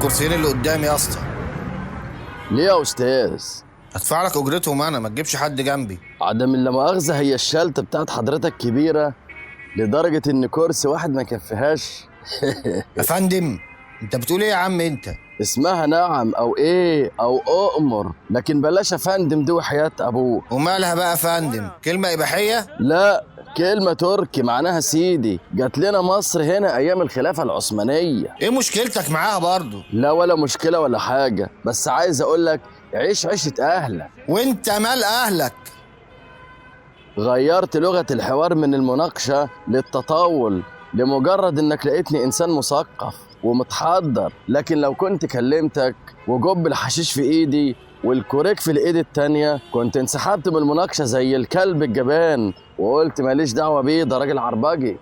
الكرسيين اللي قدامي يا اسطى. ليه يا استاذ؟ هدفع لك اجرتهم انا، ما تجيبش حد جنبي. عدم لا مؤاخذة، هي الشلته بتاعت حضرتك كبيرة لدرجة ان كرسي واحد ما يكفيهاش. يا فندم انت بتقول ايه يا عم انت؟ اسمها نعم او ايه او اؤمر، لكن بلاش يا فندم دي وحياة ابوه. ومالها بقى يا فندم؟ كلمة اباحية؟ لا، كلمة تركي معناها سيدي، جات لنا مصر هنا ايام الخلافة العثمانية. ايه مشكلتك معاها برضو؟ لا ولا مشكلة ولا حاجة، بس عايز اقولك عيش عيشة اهلك. وانت مال اهلك؟ غيرت لغة الحوار من المناقشة للتطاول لمجرد انك لقيتني انسان مثقف ومتحضر، لكن لو كنت كلمتك وجب الحشيش في ايدي والكوريك في الايد التانية كنت انسحبت من المناقشة زي الكلب الجبان وقلت ماليش دعوة بيه، ده راجل عربجي.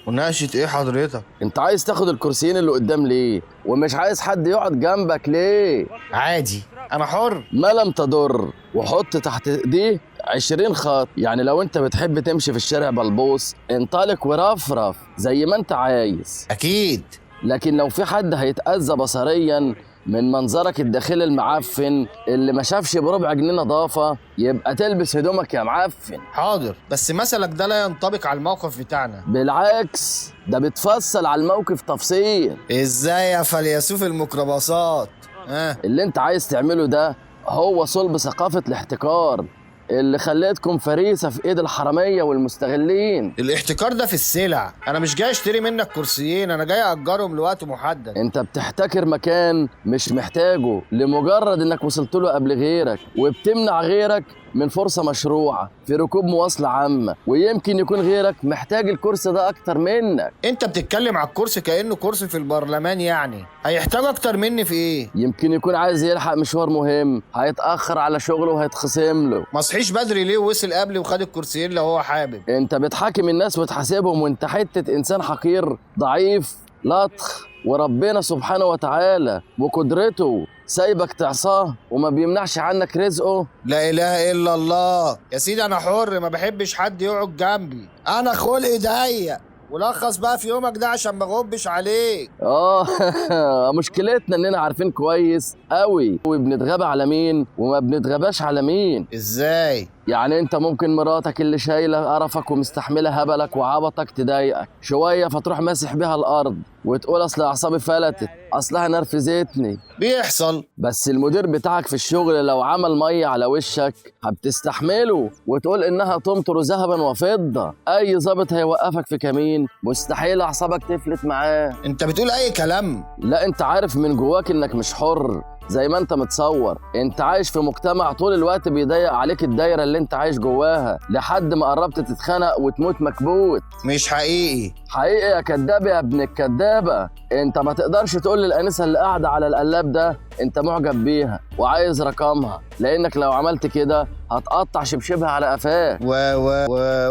مناقشة ايه حضرتك؟ انت عايز تاخد الكرسيين اللي قدام ليه؟ ومش عايز حد يقعد جنبك ليه؟ عادي، انا حر. ما لم تضر، وحط تحت دي 20 خط. يعني لو انت بتحب تمشي في الشارع بلبوص انطلق ورفرف زي ما انت عايز. اكيد. لكن لو في حد هيتأذى بصريا من منظرك الداخلي المعفن اللي ما شافش بربع جنيه نظافة، يبقى تلبس هدومك يا معفن. حاضر، بس مثلك ده لا ينطبق على الموقف بتاعنا. بالعكس، ده بتفصل على الموقف تفصيل. ازاي يا فيلسوف الميكروباصات؟ اللي انت عايز تعمله ده هو صلب ثقافة الاحتكار اللي خليتكم فريسة في ايد الحرامية والمستغلين. الاحتكار ده في السلع، انا مش جاي اشتري منك كرسيين، انا جاي اجرهم لوقت محدد. انت بتحتكر مكان مش محتاجه لمجرد انك وصلت له قبل غيرك، وبتمنع غيرك من فرصة مشروعة في ركوب مواصلة عامة، ويمكن يكون غيرك محتاج الكرسي ده اكتر منك. انت بتتكلم على الكرسي كأنه كرسي في البرلمان، يعني هيحتاج اكتر مني في ايه؟ يمكن يكون عايز يلحق مشوار مهم، هيتأخر على شغله وهيتخصم له. ما صحيش بدري ليه ووصل قبلي وخد الكرسيين لو هو حابب؟ انت بتحاكم الناس وتحاسبهم وانت حتة انسان حقير ضعيف لطخ، وربنا سبحانه وتعالى وقدرته سايبك تعصاه وما بيمنعش عنك رزقه. لا اله الا الله يا سيدي، انا حر، ما بحبش حد يقعد جنبي، انا خلقي ضيق. ولخص بقى في يومك ده عشان ما اغبش عليك. مشكلتنا اننا عارفين كويس قوي وبنتغابى على مين وما بنتغباش على مين. ازاي؟ يعني انت ممكن مراتك اللي شايله قرفك ومستحمله هبلك وعبطك تضايقك شوية، فتروح ماسح بيها الارض وتقول اصل اعصابي فلتت، اصلها نرفزتني. بيحصل. بس المدير بتاعك في الشغل لو عمل مية على وشك هبتستحمله وتقول انها تمطر ذهبا وفضة. اي ظابط هيوقفك في كمين مستحيل اعصابك تفلت معاه. انت بتقول اي كلام. لا، انت عارف من جواك انك مش حر زي ما انت متصور. انت عايش في مجتمع طول الوقت بيضيق عليك الدايرة اللي انت عايش جواها لحد ما قربت تتخنق وتموت مكبوت. مش حقيقي. حقيقي يا كداب يا ابن الكدابه. انت ما تقدرش تقول للانسه اللي قاعدة على القلاب ده انت معجب بيها وعايز رقمها، لانك لو عملت كده هتقطع شبشبها على قفاك.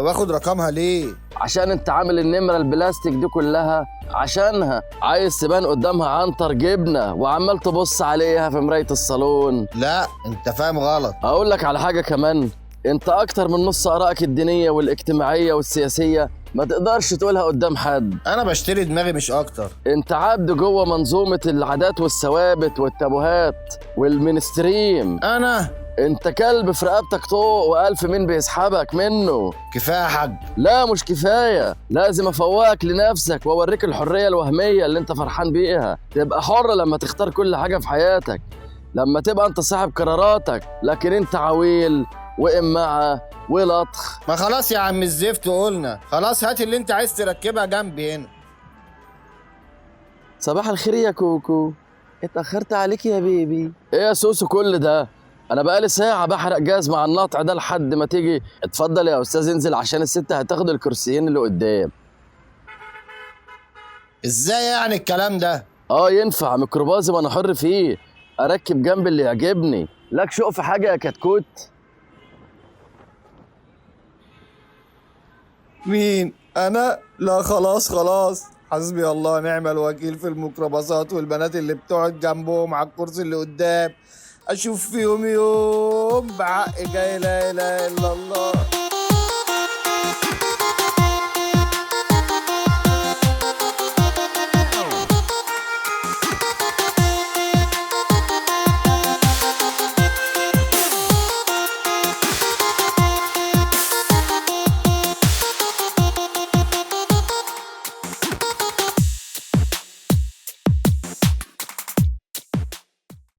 واخد رقمها ليه؟ عشان انت عامل النمرة البلاستيك دي كلها عشانها، عايز تبان قدامها عنتر جبنه وعمال تبص عليها في مراية الصالون. لا، انت فاهم غلط. اقول لك على حاجة كمان، انت اكتر من نص ارائك الدينية والاجتماعية والسياسية ما تقدرش تقولها قدام حد. انا بشتري دماغي مش اكتر. انت عبد جوه منظومة العادات والثوابت والتابوهات وال mainstream. انا انت كلب في رقبتك طوق والف مين بيسحبك منه. كفاية يا حاج. لا مش كفاية، لازم افوقك لنفسك واوريك الحرية الوهمية اللي انت فرحان بيها. تبقى حر لما تختار كل حاجة في حياتك، لما تبقى انت صاحب قراراتك، لكن انت عويل وإمعة ولطخ. ما خلاص يا عم الزفت، قلنا خلاص، هات اللي انت عايز تركبها جنبي هنا. صباح الخير يا كوكو، اتأخرت عليك يا baby. ايه يا سوسو كل ده؟ انا بقالي ساعة بحرق جاز مع النطع ده لحد ما تيجي. اتفضل يا استاذ انزل عشان الست هتاخد الكرسيين اللي قدام. ازاي يعني الكلام ده؟ ينفع ميكروباصي وانا حر فيه، اركب جنب اللي يعجبني. لك شوق في حاجة يا كتكوت؟ مين؟ انا؟ لا خلاص خلاص، حسبي الله نعم الوكيل في الميكروباصات والبنات اللي بتقعد جنبهم على الكرسي اللي قدام. اشوف فيهم يوم بحق جاي. لا اله الا الله.